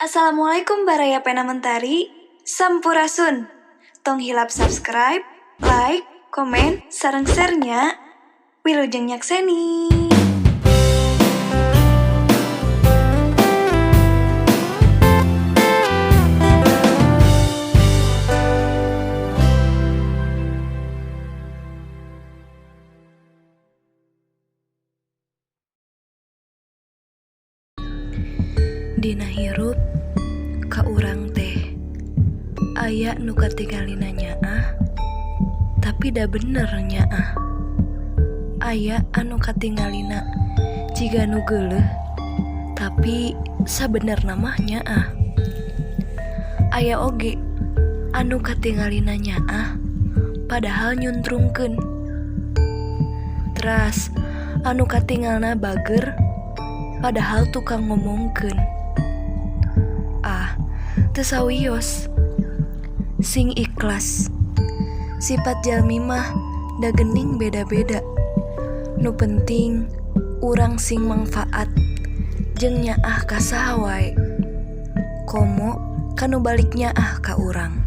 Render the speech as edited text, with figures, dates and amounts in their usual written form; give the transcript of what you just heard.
Assalamualaikum Baraya Pena Mentari. Sampurasun. Tong hilap subscribe, like, komen, sareng share nya. Wilujeng nyakseni. Dina hirup ka urang teh aya nu katingalina nyaah, tapi da bener nyaah. Aya anu katingalina jiga nu geuleuh, tapi sabenerna mah nyaah. Aya oge anu katingalina nyaah padahal nyuntrungkeun. Teras anu katingalna bager padahal tukang ngomongkeun. Ah, teu sawios. Sing ikhlas. Sifat jalmi mah da geuning beda-beda. Nu penting urang sing mangfaat jeung nyaah ka saha wae. Komo ka nu balik nyaah ka urang.